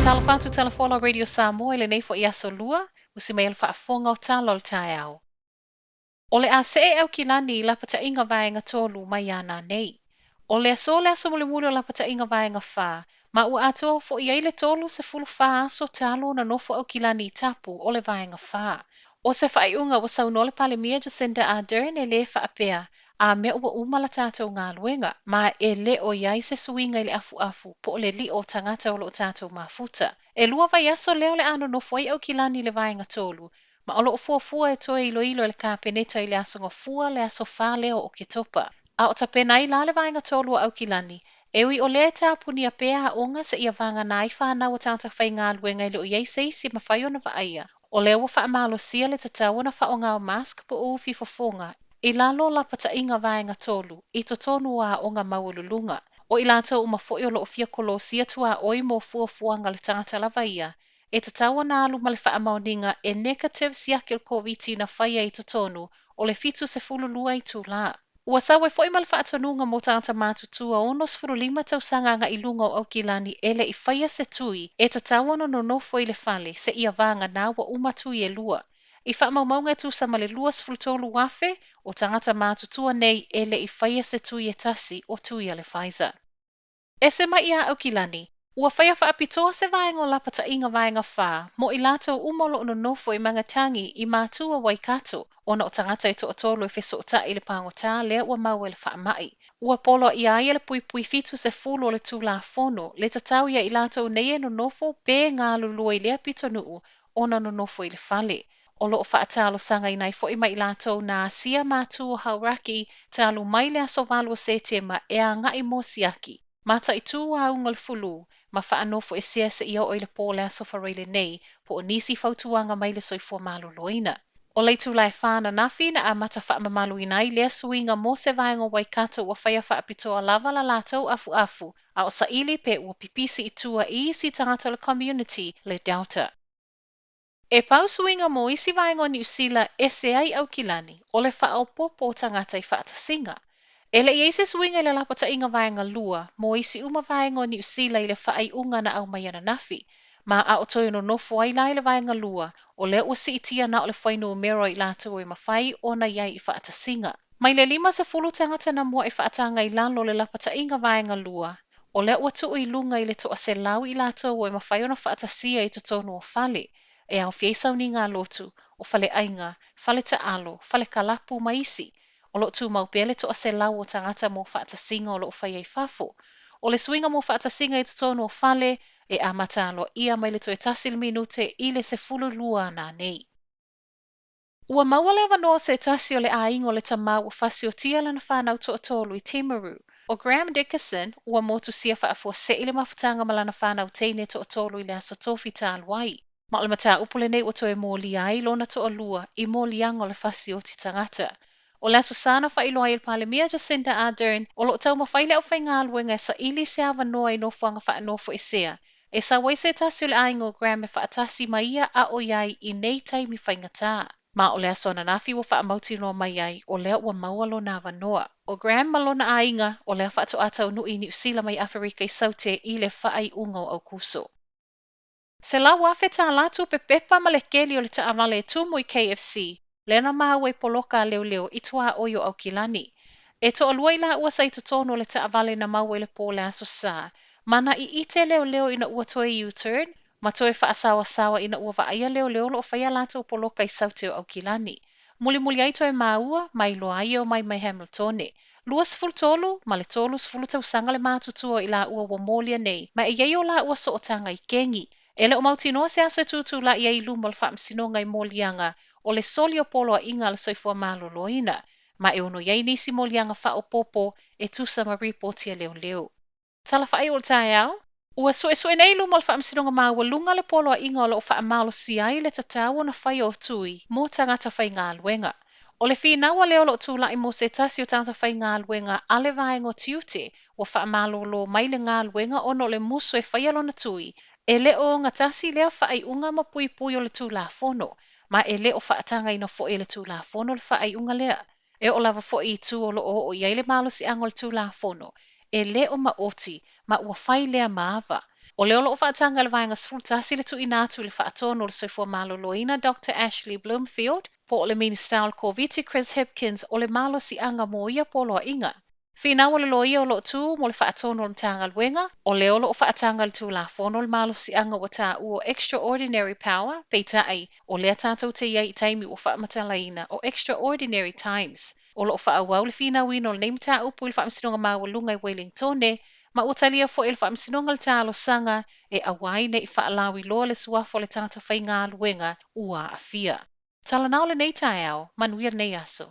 Talofa atu Talafola Radio Samoa i lenei fo'i aso Lua, usi mai a le faafofoga o Tala o le Taeao. O le a see Aukilani i lapataiga Vaega 3 mai a nanei. O le aso le aso mulimuli o lapataiga Vaega 4, ma ua atoa fo'i ai le 34 aso talu ona nofo Aukilani i tapu o le Vaega 4. O se faaiuga ua saunoa le Palemia Jacinda Ardern e lē faapea a mea ua uma la tatou galuega, ma e le o i ai se suiga i le afuafu po o le li'o o tagata o lo o tatou mafuta. E 2 vaiaso lea o le a nonofo ai Aukilani i le Vaega 3, ma o lo o fuafua e toe iloilo e le Kapeneta i le aso Gafua le aso 4 lea o Oketopa. A o tapena ai la le Vaega 3 a Aukilani, e ui o lea e tapunia pea aoga seia vagana ai fanau a tagata faigaluega e le o i ai se isi e mafai ona vaaia, o lea ua faamalosia le tatau ona faaaoga o mask po o ufi fofoga i lalo o lapataiga Vaega 3 i totonu o aoga maualuluga. O i latou uma foi o lo o fia kolosia tuaoi mo fuafuaga a le tagata lava ia, e tatau ona alu ma le faamaoniga e negative siaki o le Koviti na faia i totonu o le 72 itulā. Ua sau ai foi ma le faatonuga mo tagata matutua 65 tausaga agai i luga o Aukilani e le i faia se tui e tatau ona nonofo i le fale seia vagana ua uma tui e 2. I faamaumauga e tusa ma le 23,000 o tagata matutua nei e le i faia se tui e tasi o tui a le Pfizer. Ese mai ia Aukilani, ua faia faapitoa se vaega o lapataiga Vaega 4 mo i latou uma o lo o nonofo i Mangatangi i Matua Waikato, ona o tagata e toatolu e fesootai i le pagotā lea ua maua i le faamai. Ua poloaia ai e le puipui 70 o le Tulafono le tatau ia i latou nei e nonofo pe galulue i lea pitonuu ona nonofo i le fale. O lo o faatalosagaina ai foi ma i latou na asia matu o Hauraki talu mai le aso 8 o Setema e agai mo siaki, mataitū auga o le fulu, ma faanofoesea seia oo i le po o le aso Faraile nei, po o nisi fautuaga mai le Soifua Maloloina. O le itula e 4 ananafi na amata faamamaluina ai lea suiga mo se vaega o Waikato ua faia faapitoa lava la latou afuafu, a o saili pe ua pipisi i tua i isi tagata o le community le Delta. E pau suiga mo isi vaega o Niu Sila ese ai Aukilani, o le faaopoopo o tagata i faatasiga. E le i i ai se suiga i le lapataiga Vaega 2 mo isi uma vaega o Niu Sila i le faaiuga na aumai ananafi. Ma a o toe nonofo ai la i le Vaega 2, o lea ua siitia na o le fuainumera o i latou e mafai ona i ai i faatasiga. Mai le 50 tagata na mua'i faataga i lalo o le lapataiga Vaega 2, o lea ua tuu i luga i le 100 i latou e mafai ona faatasia i totonu o fale, e aofia ai sauniga a lotu, o faleaiga, fale taalo, fale kalapu ma isi. O lo o tumau pea le 100 o tagata mo faatasiga o lo o faia i fafo. O le suiga mo faatasiga i totonu o fale e amata aloaia mai le toe 1 le minute i le 12 ananei. Ua maua le avanoa o se tasi o le aiga o le tamā ua fasiotia lana fanau toatolu i Timaru. O Graham Dickerson ua motusia faafuasei le mafutaga ma lana fanau teine toatolu i le aso Tofi talu ai. Ma o le mataupu lenei ua toe molia ai lona toalua i moliaga o le fasioti tagata. O le Aso Sa na faailoa ai e le Palemia Jacinda Ardern o lo o taumafai le aufaigaluega e saili se avanoa i nofoaga faanofoesea e sau ai se tasi o le aiga o Graham e faatasi ma ia a o i ai i nei taimi faigata. Ma o le aso ananafi ua faamautinoa mai ai o lea ua maua lona avanoa. O Graham ma lona aiga o lea faatoa taunuu i Niu Sila mai Aferika i Saute i le faaiuga o Aokuso. $100,000 tupe pepa ma le keli o le taavale e tumu i KFC, lea na maua i poloka a leoleo i tuaoi o Aukilani. E toalua i laua sa i totonu o le taavale na maua i le po o le Aso Sa, ma na ʻiʻite leoleo ina ua toe U-turn ma toe faasaoasaoa ina ua vaaia leoleo o lo o faia a latou poloka i Saute o Aukilani. Mulimuli ai toe maua, ma iloa ai e omai mai Hamiltone. 23 ma le 30 tausaga le matutua o i laua ua molia nei, ma e i ai o laua sootaga i kegi. E le o mautinoa se aso e tutulai ai i luma o le faamasinoga i moliaga o le soli o poloaiga a le soifua maloloina, ma e ono i ai nisi moliaga faaopoopo e tusa ma ripoti a leoleo. Tala faaiu o le taeao, Ua suesue nei i luma o le Faamasinoga Maualuga le poloaiga o lo o faamalosia ai le tatau ona faia o tui mo tagata faigaluega. O le finau a lea o lo o tulai mo se tasi o tagata faigaluega a le vaega o tiute ua faamalolo mai le galuega ona o le musu e faia lona tui, e le o ogatasi lea faaiuga ma puipui o le Tulafono, ma e le o faatagaina foi e le Tulafono le faaiuga lea. E oo lava foi i itu o lo o oo i ai le malosiaga o le Tulafono, e le o maoti, ma ua fai lea ma ava. O lea o lo o faataga e le Vaega 11 le tuuina atu i le Faatonu o le Soifua Maloloina Doctor Ashley Bloomfield po o le Minisita o le Koviti Chris Hipkins o le malosiaga mo ia poloaiga. Finau o le loia o lo o tu mo le Faatonu o le Matagaluega, o lea o lo o faataga e le Tulafono le malosiaga ua taua o extraordinary power, peitai, o lea tatou te i ai i taimi ua faamatalaina o extraordinary times. O lo o faaauau le finauina o lenei mataupu i le Faamasinoga Maualuga i Welingtone, ma ua talia foi e le Faamasinoga le talosaga e aua ai ne i faalauiloa le suafa o le tagata faigaluega ua aafia. Talanao lenei taeao, manuia lenei aso.